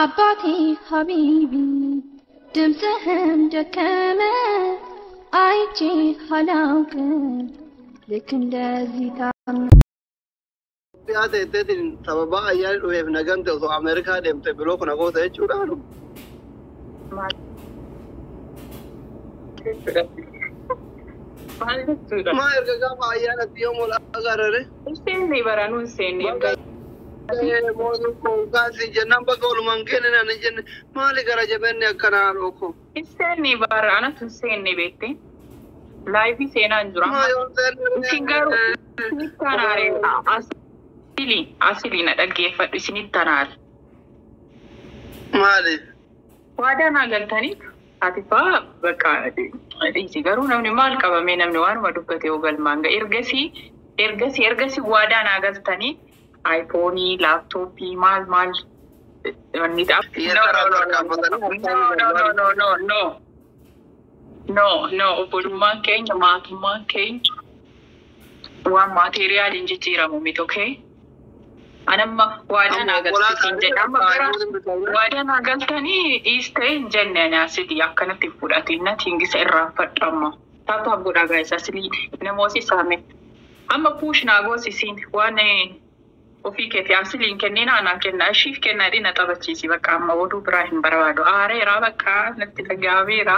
አባቴ ሀቢቢ ድምፅህም ደከመ አይቼ አላውቅም ልክ እንደዚህ ታም Itoophiyaa teetteetiin sababa ayyaanni dhufeef nagamte osoo Ameerikaa deemte biloo kana goota jechuudhaan. Maal jechuudha? Maal jechuudha? Maa erga gaafa ayyaanatti yoom ol agarare? Hin seenne, baranuu hin seenne erga. Mootummaa jennaan bakka oolumaan kennan hin jenne, maali gara jabeenni akkanaa rooko? Hin seenne bara, anatu hin seenne beekte. Live seenaa hin jiru Maa amma. yoon Isin garuu seenne isinitti anaare, asili asili na dhaggeeffadhu, isinitti anaare. Maali? Waadaa naa galtaniif ati faa bakka dhiisi, garuu namni maal qabamee, namni waanuma dubbate yoo galmaan ga'a. Ergasii waadaa naa galtanii iPhone, laptop, maal maal wanni ta'a. No, no, no, no, no, no, no, no, no, no, no, obbolummaan keenya, maatummaan keenya waan material iin jijjiiramu miti, okay? Anamma waadaa naa galtanii jedha. Amma gara waadaa naa galtanii dhiistee hin jenne, ani asii akkanatti fudhatiin natti hingisa irraanfadhu amma. Tap tap godhaa guys, asilii namooti saame. Amma push naa goosisiin waan ofii keetii asiliin kennina, anaa kenna, ishiif kennaa, na taphachiisi bakka, amma oduu biraa hin barbaadu. Aareera, bakka natti dhaga'ameera.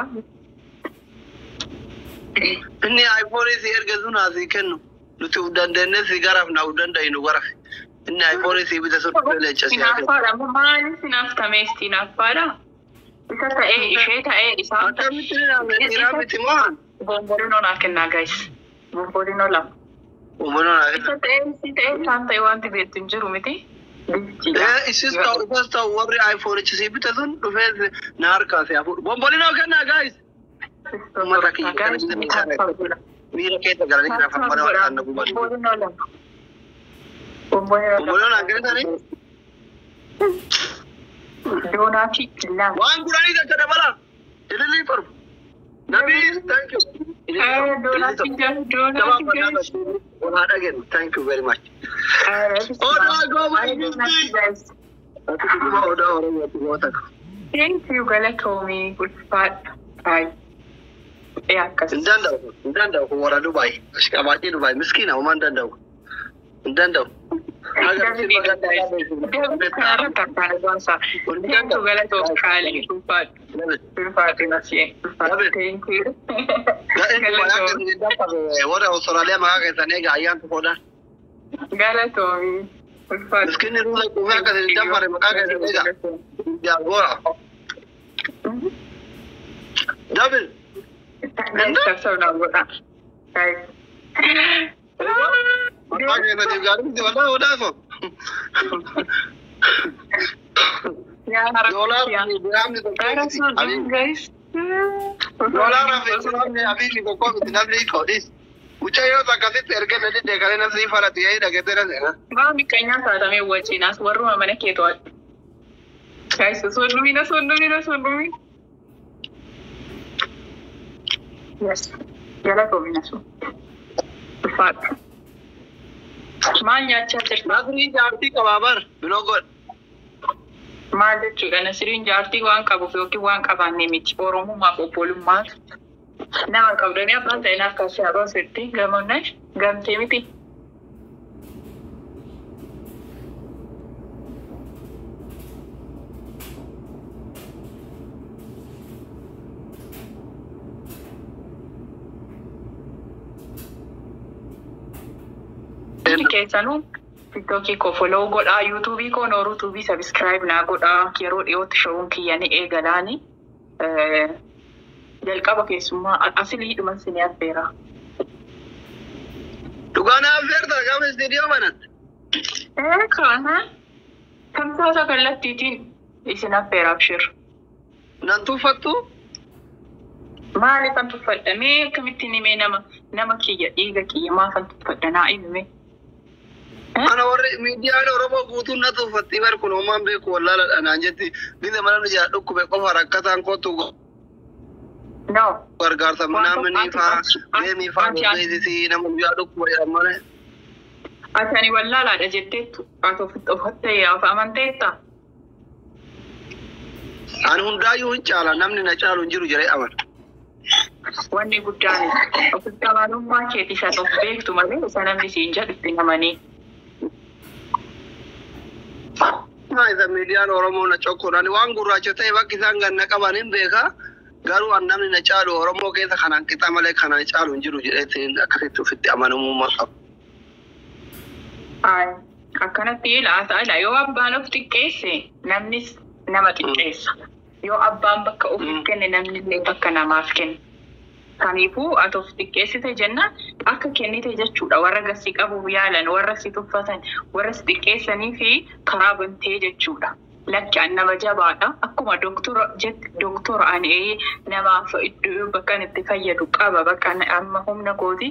Inni iPhone si erga sun asii kennu nuti uf dandeenye si garaf na uf danda'inu garaf. Inni iPhone si bita sun dhufee leenca si haa kennu. Hinaaffaadha. Maaliif hinaaftameesti hinaaffaadha? Isa ta'ee, ishee ta'ee, isaan ta'e. Akkamitti ni dhaabne, dhiiraa miti moo? Bombolinoo naa kennaa guys. Bombolinoo lama. Uummanni naa Isa ta'ee, si ta'ee, isaan ta'e wanti beektu hin jiru miti. Bichiidha. Isis ta'u isas ta'u, warri iPhone si bita sun dhufee na harkaa si haa fuudhu. Bombolinoo kennaa guys. Uummata kiyya kana miira keessa galanii jira afaan mana waan na gubatu. Bombolinoo lama. Bombolinoo Bombolinoo naa kennitanii? Doonaatii lama. Waan kudhanii takka dabala. Ililii torba. Nabii, thank you. Doonaatii jaha, doonaatii jaha. Wal dhageenyu, thank you very much. Odaa gooma guys. Ati dhuguma odaa Oromooti goota. Thank you, galatoomii ulfaadha. Baay'ee akkas. Hin danda'u, hin danda'u, kun warra Dubaay. Ashqabaacii Dubaay miskiina, homaa hin danda'u. Hin danda'u. David kanarratti akkaan baasa. Thank you, galatoom qaalii, ulfaadha. Ulfaadha nasiye. Ulfaadha. Thank you. Galatoom. Warra Awustiraaliyaa maqaa keessan egaa ayyaantu qoodaan. Galatoomii. Ulfaadha. Miskiinni ruuza quufee akka isin dabbare maqaa keessan egaa. Yaa goora. David. Sabnaa godha. Maqaa keessaniif gaarii miti walaa odaa koo. Yaa Doolaara fi dirhamni tokko miti. Guys. Doolaara fi dirhamni abiini tokko miti, namni kodhis. Mucayyoo akkasitti erga na didee kan inni sii falatu yaa'ii dhageessee na seena. Maa miqqeenyaa taatamee wajjinaas warruma mana kee to'adhu. Guys, osoo hin dhumin, osoo hin dhumin, osoo hin dhumin. Yes. Galatoomina sun. Ulfaadha. Maal nyaachaa jirta? Nasriin jaartii qabaa bar biloo godh. Maal jechuudha? Nasiriin jaartii waan qabuuf yookiin waan qabaanne miti. Oromummaaf obbolummaaf nama qabdanii abbaan ta'e naaf kaasee haa baasutti gamoonnash gamtee miti. Hundi keessanuu TikTokii koo follow godhaa, YouTubeii koo Nooruu Tuubii subscribe naa godhaa. Yeroo dhiyootti showuun kiyya ni eegalaani. Jalqaba keessummaa asilii dhuman sinii affeera. Dhugaa na affeerta gaafa istiidiyoo banatti? Kana tamsaasa kallattiitiin isin affeera, abshir. Nan tuffattu? Maaliifan tuffadha? Mee akkamittiin himee, nama kiyya, dhiiga kiyya maafan tuffadha, naa himi. Ana warri miidiyaan Oromoo guutuun na tuffatti bar, kun homaan beeku wallaaladha naan jetti. Gisa mana nu jala dhukkube qofa rakkataan kootu No. gargaarsa manaa faa deemii faa beeksisii nama guyyaa dhukkuba jedhan malee. Ati ani wallaalaadha jetteettu ati ofitti ofattee of amanteetta. Ani hundaayyuu hin caala namni na caalu hin jiru jedhee amana. Wanni guddaan ofitti amanummaa keeti isa of beektu malee isa namni siin jedhu itti namanii. Isa miidiyaan Oromoo na cokkoodhaan waan gurraacha ta'e bakki isaan ganna qaban hin beekaa. Garuu an namni na caalu Oromoo keessa kanaan qixa malee kanaan caalu hin jiru jedheetiin akkasitti ofitti amanamummaa qaba. Akkanatti ilaala yoo abbaan of xiqqeesse namnis nama xiqqeessa. Yoo abbaan bakka ofiif kenne namni illee bakka namaaf kenna. Kanaafuu ati of xiqqeessite jennaan akka kennite jechuudha. Warra gasii qabuuf yaalan, warra si tuffatan, warra si xiqqeessanii fi karaa bantee jechuudha. Lakki an nama jabaadha. Akkuma doktora jette doktora ani namaaf iddoo bakka inni itti fayyadu qaba. Bakka amma humna kooti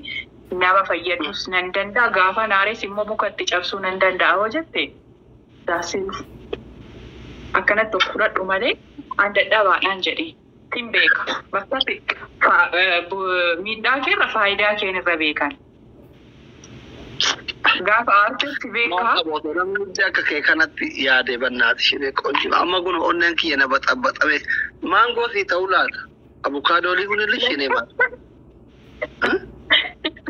nama fayyadus nan danda'a. Gaafa naares immoo muka itti cabsuu nan danda'a hoo jette akkanatti of fudhadhu malee an dadhabaadhaan jedhee. Tin beeka. Bakka miidhaa keerra faayidaa keen irra beekan. Gaafa aartisti beekaa. Namni akka kee kanatti yaade bannaati ishee qonci. Amma kun onneen kiyya na baxabbaxame. Maangoo sii ta'uu laata? Abukaadoolii kun illee ishee baata.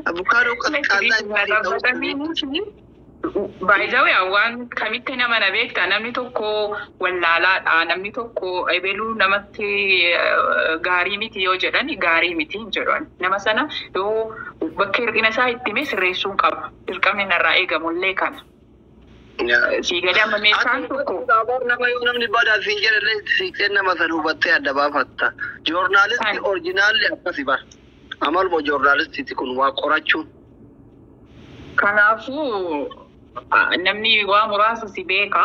Abukaadoo qaxxaallaa ta'uu. Baay'ee waan kamitti nama na beekta namni tokko wallaalaadha namni tokko ebeluu namatti gaarii miti yoo jedhan gaarii miti hin jedhan nama sana yoo bakka hir'ina isaa itti hime sirreessuu qaba dirqamni narraa eegamullee kana. Sii gadi amma meeshaan tokko. Nama yoo namni badaa siin jedhallee siiqeen nama sana hubattee adda baafatta. Joornaalistii orjinaalli akkasi bara. Amaluma joornaalistiiti kun waa qorachuun. Kanaafuu namni waa muraasa si beeka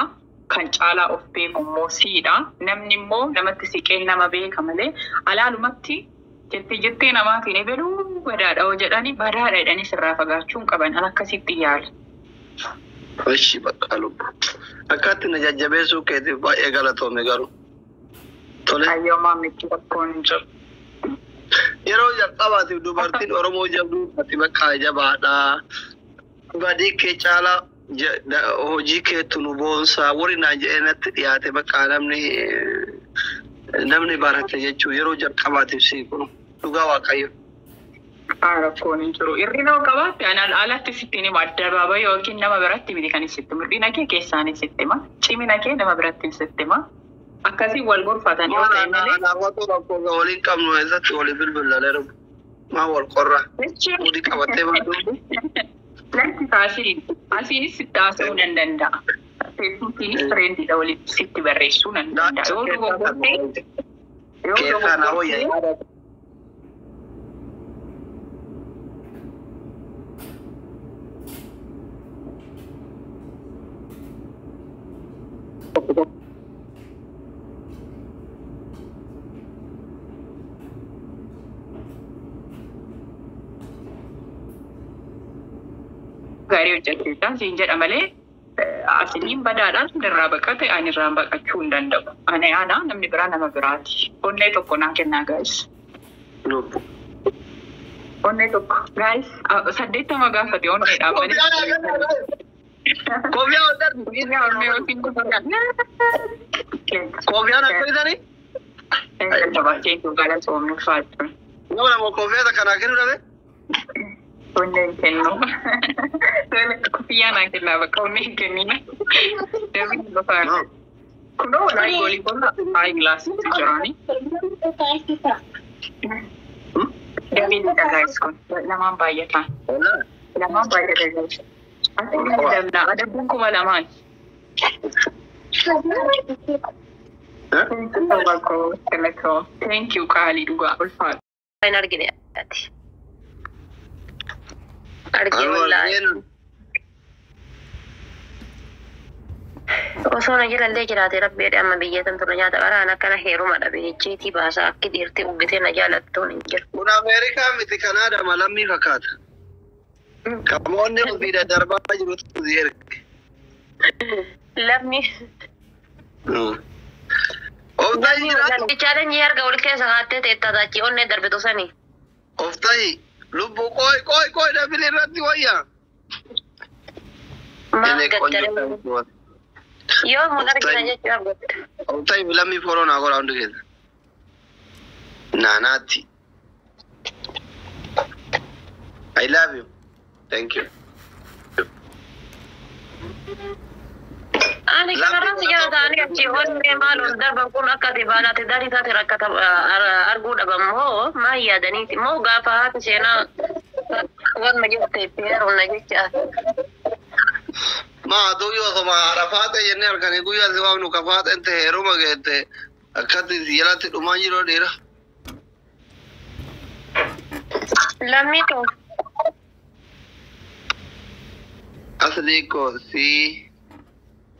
kan caalaa of beeku immoo siidha. Namni immoo namatti siqee nama beeka malee alaalumatti jettee jettee namaatiin ebeluu badaadha hoo jedhanii badaadha jedhanii sirraa fagaachuu hin qaban an akkasitti yaala. Ishi bakka lubbu. Akkatti na jajjabeessuu keetiif baay'ee galatoome garuu. Tole. Ayyoo maamichi rakkoon hin jiru. Yeroo jalqabaatiif dubartiin Oromoo jabduu ati bakka jabaadha. Badii kee caalaa hojii keetu nu boonsaa warri naan jedhee natti dhiyaate bakka namni barate jechuun yeroo jalqabaatiif sii kun dhugaa Waaqayyo. Rakkoon hin jiru. Hir'ina yoo qabaatte alatti sitti hima addabaabayii yookiin nama biratti miti kan sitti himu. Hir'ina kee keessaan sitti hima. Cimina kee nama biratti sitti hima. Akkasiin wal gorfatan yoo ta'e malee. Anaafatu rakkoo waliin qabnu eessatti walii bilbilalee maa wal qorra. Mudii qabattee baatu. Lakki asiin asiinis sitti haasa'uu nan danda'a. Feesbuukiinis fireendiidha walitti sitti barreessuu nan danda'a. Yoo dogoggortee yoo Keessaa na wayya. Dogoggortee gaarii hojjechuudhaan siin jedha malee asiniin badaadhaan sun irraa baqate ani irraan baqachuu hin danda'u. Ani ana namni biraa nama biraati. Onnee tokko naa kennaa gaayis. Lubbu. Onnee tokko gaayis 80 gaafate onnee dhaabanii. Koofiyyaa hodhadhu. Onnee yookiin Koofiyaan akka isaanii? Nama nama koofiyyaa takka naa kennu dhabe? Onneen kennu. Kuffiyyaa naa kennaa bakka onneen kennina. Darbii lafaan. Kunoo walaa goolii bolla hayi gilaasitti jirani. Dameen dhagaayis kun lamaan baay'ataan. Lamaan baay'ata gaayis. Ati damna adabbiin 2000. Thank you qaalii dhugaa ulfaadha. Hin argine ati. Argee wallaahi. Osoo na jilallee jiraate rabbi jedhe amma biyya tan ture nyaata qaraan akkana heeruma dhabe ijjeetii baasaa akki dhiirtii uggitee na jaalattuun hin jiru. Kun Ameerikaa miti Kanaada malammii fakkaata. Qamoonni ofii daddarbaa jirutu si erge. Lammi. Of ta'i jiraatu. Chaalenjii harka ol keessa kaattee teettaa taachii onnee darbitu sanii. Of ta'i. Lubbu qoy qoy qoy dafili irratti wayya. Maal Inni gaddaree qonyo. Yoo mun argina jechuudha gotta. Obtayi lammii fooloo naa godhaa hundi keessa. Naanaatti. I love you. Thank you. Ani kanarraa si jaalata ani achi onnee maal ol darban kun akka ati baanaate darii taate rakkata arguu dhaban moo maal yaadaniiti moo gaafa haati seenaa wanma jette itti heerumna jecha. Maa tuyyo osoma haadha faate jennee halkanii guyyaa si waamnu ka faaxeen ta'e heeruma geette akkatti si jalatti dhumaa jiru dhiira. Lammii too. Aslii koo si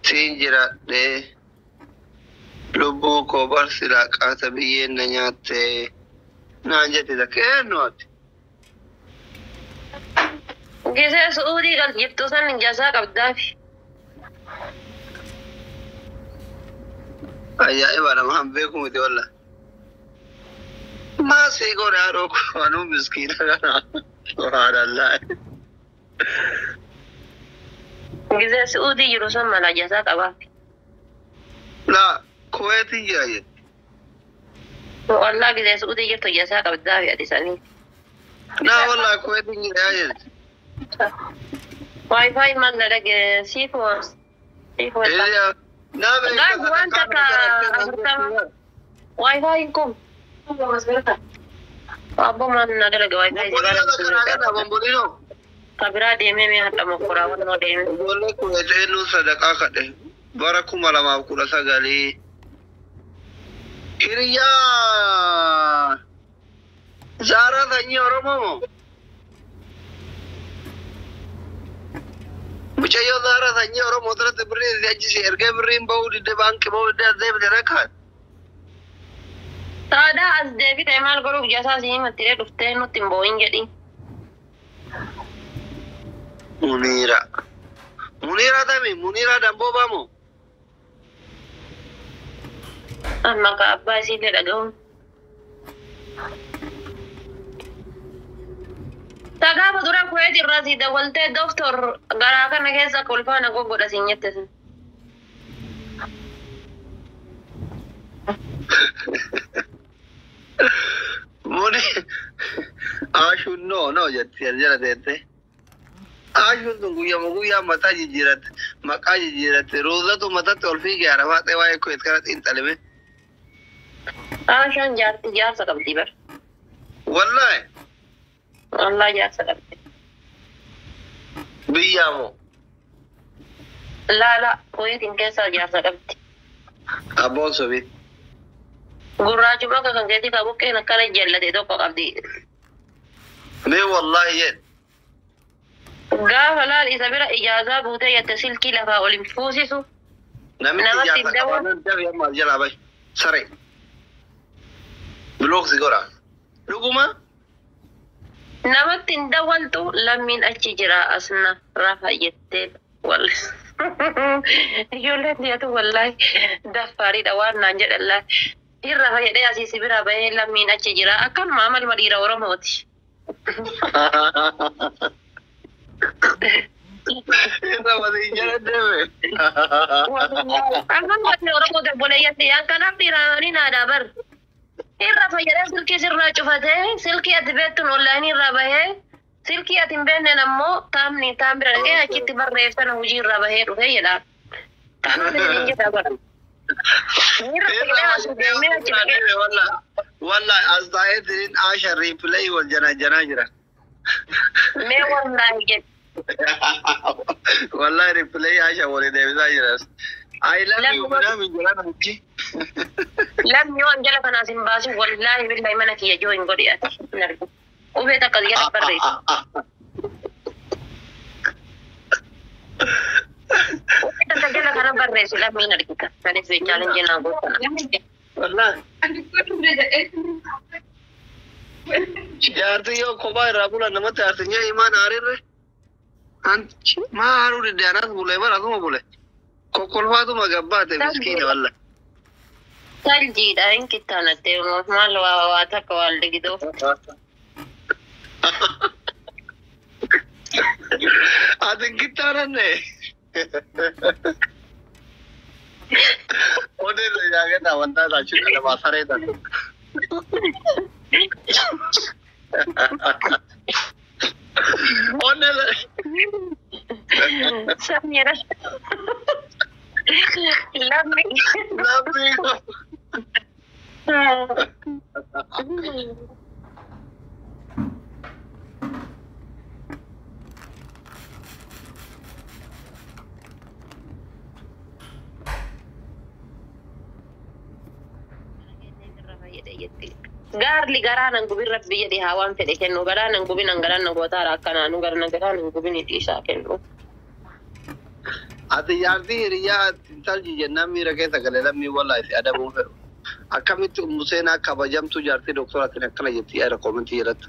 siin jiraadhee lubbuu koo barsi laaqaata biyyeen na nyaatte naan jette takka eenyu ati. Gisee su'uudii gal jirtu san jasaa qabdaafi. Ajaa'iba nama hin beeku miti walla. Maa sii godhe haadhoo koo anuu miskiina kana. Subhaanallah. Gisee su'uudii jiru san mala jasaa qabaafi. Laa Kuweetiin jira jette. Wallaa gisee su'uudii jirtu jasaa qabdaafi ati sanii. Naa wallaa Kuweetiin jira jette. Wi-Fi maal dalage siifoo siifoo. Naa Guys, waan takka 40 Wi-Fi kun. Abbo maal na dalage Wi-Fi Bombolino bombolino. Kabiraa deemee mee hadha mokkoraa wannoo deemee. Ijoollee Kuweet eenyuun sadaqaa kadhe bara 2019 hiriyaa Zaaraa sanyii Oromoo moo? Mucayyoo Zaaraa sanyii Oromoo duratti birriin si achi si ergee birriin bahuu didde baankii bahuu didde as deebite rakkaan. Saadaa as deebite maal godhuuf jasaa si himattee dhuftee nutti hin boo'in jedhi. Muniira. Muniira tami Muniira Damboobaa moo? Amma ka abbaa isiillee dhaga'uun. Ta gaafa dura Kuweet irraa si dawwaltee doktor garaa kana keessa kolfaana goggodha siin jette sun. Muni Ashuun no no jetti as jala teette. Ashuun tun guyyama guyyaa mataa jijjiiratte maqaa jijjiiratte ruuzatu matatti ol fiigee harafaatee waa'ee Kuweet kana xiinxalime. Ashaan jaarti jaarsa qabdi bar. Wallaahi Wallaahi jaarsa qabdi. Biyyaa moo? Laala Kuweetiin keessaa jaarsa qabdi. Abboon sobii. Gurraachuma akka kan keetii ka buqqeen akkana jallate tokko qabdi. Mee wallaahi jedhe. Gaafa laal isa bira ijaazaa guutee jette silkii lafaa ol hin fuusisu. Namichi Namatti jaarsa hin dawwalu. qabaanaan dafi amma as jalaa bahi. Saree. Bilook si godha. Dhuguma Namatti hin dawwaltu lammiin achi jira asna rafa jettee wal. Ijoolleen dhiyaatu wallaahi daffaariidha waan naan jedhan laa. Hin rafa jedhee asii si bira bahee lammiin achi jira akkanuma amaluma dhiira Oromooti. Irra waliin jala deeme. Akkanuma dhiira Oromooti obboleeyyatti yaan kanaaf dhiiraanii naadaa bar. Hin rafa jedhee silkii sirraa cufatee silkii ati beektuun onlaayinii irraa bahee silkii ati hin beekneen ammoo taamni taam bira dhaqee achitti barreessana hojii irraa bahee dhufee jedha. Kanaaf isin jedha bara. Hin rafa jedhee asii deemee achi dhaqee. Wallahi as taa'eetiin Asha replay wal janaa janaa jira. Mee wallaahi jedhe. Wallahi replay Asha walii deebisaa jiras. I love you minaamin jira namichi. Lammi waan jala kanaas hin baasin wallaahi billahi mana kiyya joo hin godhi ati hin argu. Qubee takka jala barreessi. Qubee takka jala kana barreessi lammi hin argita. Sanis challenge naa gootana. Wallahi. Jaartii yoo kophaa irraa bulan namatti aarti nyaa imaan aarirre. Maa aaruu didde anaas bulee bara asuma bule. Kokkolfaatuma gabbaate miskiina wallahi. Taljiidha hin kittaanattee maal waa waa takka waan ligidoof. Ati hin kittaananne. Onnee yaa kenna wanta isaa nama saree tan. Onnee Samira. Lammi. Lammi. Gaarli garaa nan gubin rabbi jedhe haa waan fedhe kennu garaa nan gubin hangalaan nan gootaara akkanaanu gara garaa nan gubin dhiisaa kennu. Ati jaartii hiriyaa intalji jennaan miira keessa galee lammii wallaahi si adabuu fedhu. Akkamitti Ummu Seenaa kabajamtuu jaartii doktoraatiin akkana jetti yaada koomentii jedhattu.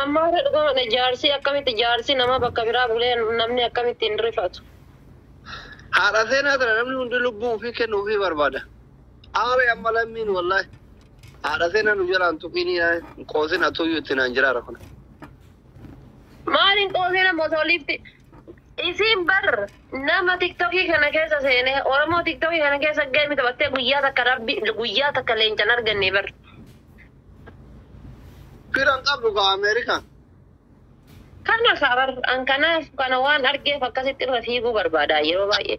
Amma dhuguma jaarsi akkamitti jaarsi nama bakka biraa bulee namni akkamitti hin rifatu. Haadha seenaa tana namni hundi lubbuu ofii kennuu ofii barbaada. Aaree amma lammiin wallaahi. Haadha seenaa nu jalaan tuqiinii qoosin atuyyuu itti naan jiraara kuna. Maaliin qoosee nama osoo liifti? Isiin bar nama tiktokii kana keessa seenee Oromoo tiktokii kana keessa geemi taphattee guyyaa takka rabbi guyyaa takka leencan arganne bar. Firan qabdu kaa Ameerikaa. Kana bar an kanaaf kana waan argeef akkasitti irra fiiguu barbaada yeroo baay'ee.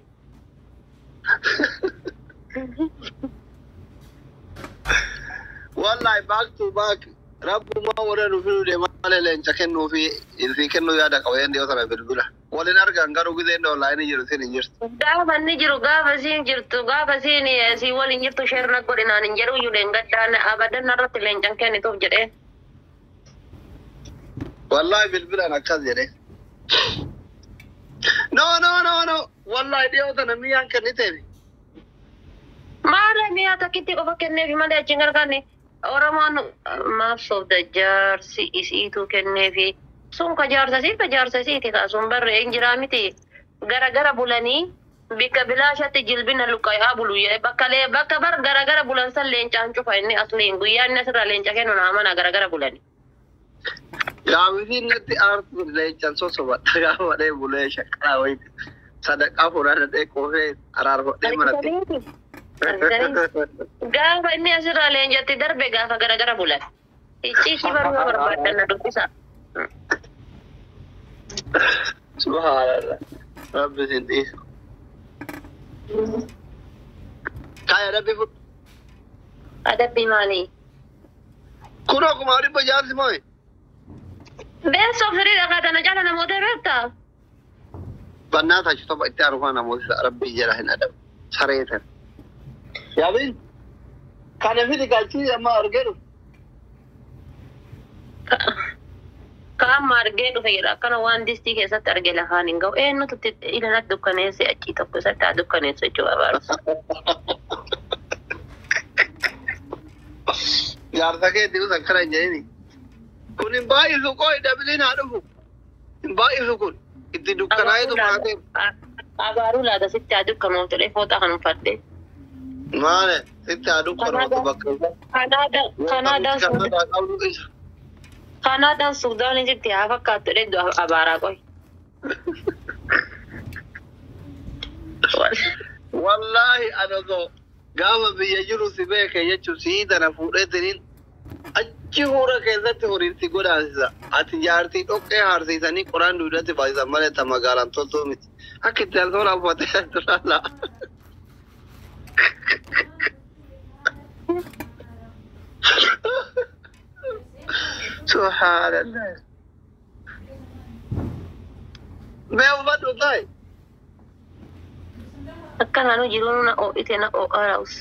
Wallahi back to back rabbuma warra nu fidu deemaa malee leenca kennuu fi isii kennuu yaada qaba yeen dhiyoo sana bilbila. Waliin argan garuu gizee inni onlaayinii jiru siin hin jirtu. Gaafa inni jiru gaafa siin jirtu gaafa siin si waliin jirtu sheerna godhinaan hin jedhu iyyuu leengaddaan abadan irratti leencan kennituuf jedhee. Wallahi bilbilaan akkas jedhee. No no no no wallahi dhiyoo sana mi'aan kenniteefi. Maala mi'a takkitti qofa kenneefi malee achiin gargaarni Oromoon maaf soobda jaarsi isiitu kenneefi sun ka jaarsa isii ka jaarsa isiiti ka sun barree hin jiraa miti gara gara bulanii bikka bilaashatti jilbina luqqa'aa bulu jedhe bakka lee bakka bar gara gara bulan san leencaan cufa inni asliin guyyaa inni asirraa leenca kennu naa mana gara gara bulani. Gaafisiin natti aartu leencaan sosobadha gaafa dhee bulee shaqqaa wayiiti. Sadaqaa fuudhaa qoofee araarfadhee manatti. Gaafa inni asirraa leencatti darbe gaafa gara gara bulan. Icciitii baruu barbaadan na dubbisa. Subhanallah. Rabbi sin dhiisu. Kaaya adabbii fudhu. Adabbii maalii? Kun akkuma dhibba jaarsi moo'e. Beessoo firii dhagaa tana caala namoota beektaa? Bannaa taasisu tapha itti aanu kana namoota rabbii jala hin adabu. Saree tan. Yaabin kana fidi galchii amma argee dhufu. Ka amma argee dhufe jedha akkana waan distii keessatti arge lafaan hin ga'u eenyutu ilanatti dukkaneesse achii tokko isatti haa dukkaneessu jechuudha barbaadu. Jaarsa keetti us akkana hin jedhini. Kun hin baay'isu qooyi dabiliin haa dhufu. Hin baay'isu kun itti dukkanaa'eetu maatee. Abaaruu laata sitti haa dukkanoof jedhee fooxaa kan uffadhe. Maale sitti haa dukkanootu bakka. Kanaadaan Suudaanii sitti haa fakkaattu jedhee abaaraa qoy. Wallaahi ani osoo gaafa biyya jiru si beeke jechuun sii tana fuudheetiniin achi huura keessatti horiin si godaansisa. Ati jaartii dhoqqee haarsiisanii qoraan duudatti baasisan malee ta magaalaan toltuu miti. Akka itti altoon abbatee dura laa. Subhanallah. Mee uffadhu ta'i. Akkanaanu jiruun na oo'ite na oo'aaraus.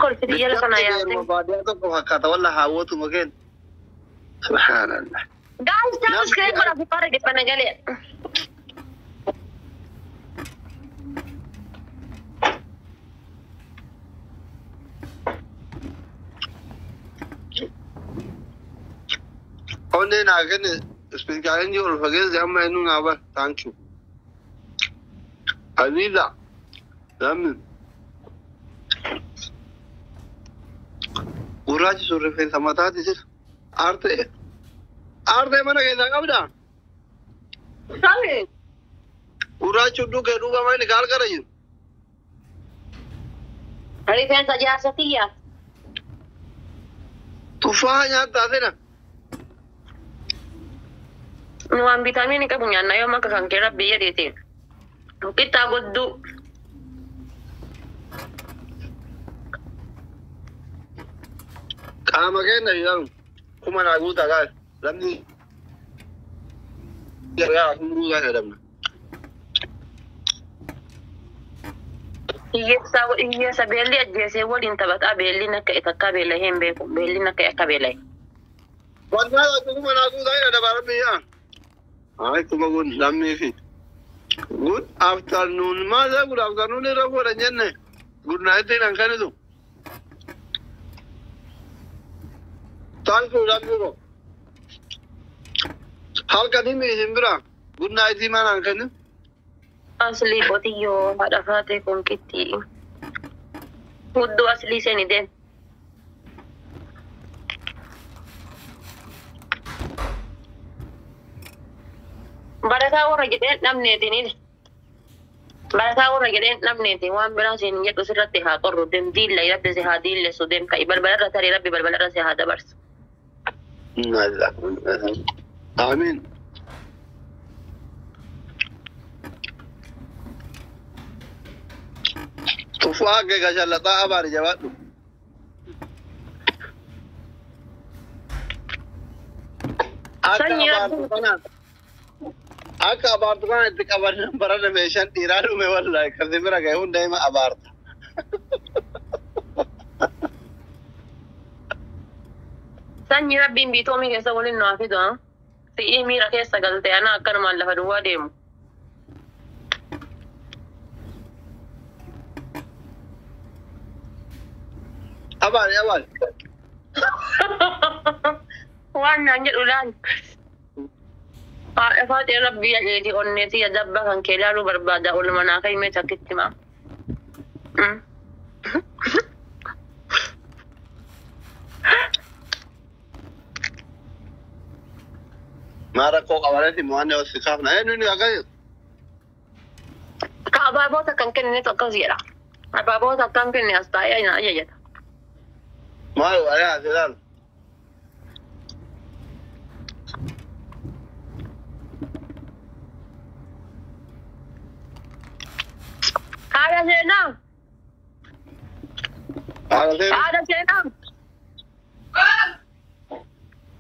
Kolfiti jala sana yaate. Baadiyyaa tokko fakkaata walla haawwatuma kenna. Subhanallah. Guys, taa'us kee godha fuqaara dhiphana galee. Onnee naa kenne ispiikaaleen jiru ol fageesse amma inni naa bar. Thank you. Aziza. Namni. Gurraachi sun rifeensa mataati sir. Aartee. Aartee mana keessaa qabdaa? Sabi. Gurraachi hudduu kee duuba maali kaal qara jiru? Rifeensa jaarsa kiyyaa. Tuffaa nyaattaa sena. Nu waan viitaamiinii qabu nyaanna yoo akka kan kee rabbi jedheetiin. Qixxaa godduu. Qaama keenya jedhamu kuma naa guutaa kaas namni gargaara kun guutaa jedhamna. Hiyyeessa hiyyeessa beelli ajjeesee waliin taphataa beelliin akka takkaa beela'ee hin beeku beelliin akka akka beela'e. Wannaa kuma naa guutaa jedhama rabbi yaa. Ay kuma kun lammii fi. Good afternoon. Maal good afternoon irra fuudhan jenne. Good night nan kanitu. Thank you lammii ko. Halkan himi isin bira. Good night maa nan kennu. Aslii qotiyyoo haadha faatee konkitti. Hudduu aslii seeni deem. Barataa warra jedheen dhabneetiniin. Barataa warra jedheen dhabneetiin waan biraa siin jedhu sirratti haa qorru deem diilla rabbi si haa diillessu deem ka'i balbalarra tarii rabbi balbalarra si haa dabarsu. Amiin. Tufaa kee gashallaxaa abaari jabaadhu. Akka Sanyii abaartu kanaan akka abaartu kana itti qaban barana meeshaan dhiiraa dhume wallaahi kasi bira ga'e hunda hima abaarta. Sanyii rabbiin biitoomii keessa waliin nu haa fidu. Si'ii miira keessa galte ana akkanumaan lafa duwwaa deemu. Abaari abaari. Waan naan jedhu laal. Haadha faatee rabbii jedheeti onneetii dabba kan kee ilaaluu barbaada oluma naa kaimee takkitti maa. Maa rakkoo qabaneeti mo'anne os kaafna. Eenyu ni akka Ka abaaboota kan kenninetu akkas jedha. Abaaboota kan kenne as taa'ee na ajajata. maal waa'ee as ilaalu. Haadha seenaa! Haadha seenaa. Haadha seenaa!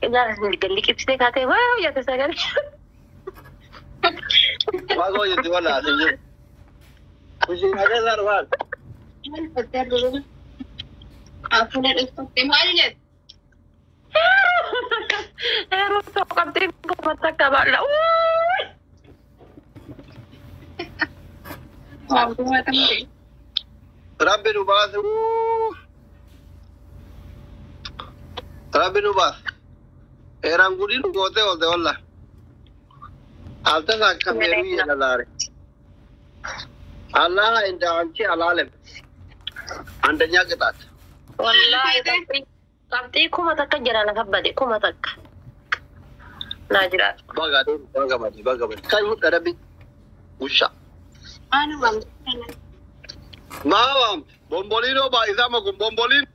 Ilaa galli qibsitee kaatee waa hojjate sagalee. Maal hojjete wallaahi as hin jiru. Kushiin akeessa dhufaan. Maal jettu? Yeroo tokko qabxii kuma takka baalla. Rabbi nu baase. Rabbi nu baase. Eeraan gudii nu gootee oolte wallaahi. Altasa akka meeruu jedha laare. አላህ እንደ አንቺ አላለም። አንደኛ ቅጣት Wallaahi qabxii kuma takka jira lafa bade kuma takka. Naa jiraatu. baga baga bade baga bade kai ሁደረቢ ውሻ ማዋም ቦምቦሊኖ ባኢዛመ ኩን ቦምቦሊኖ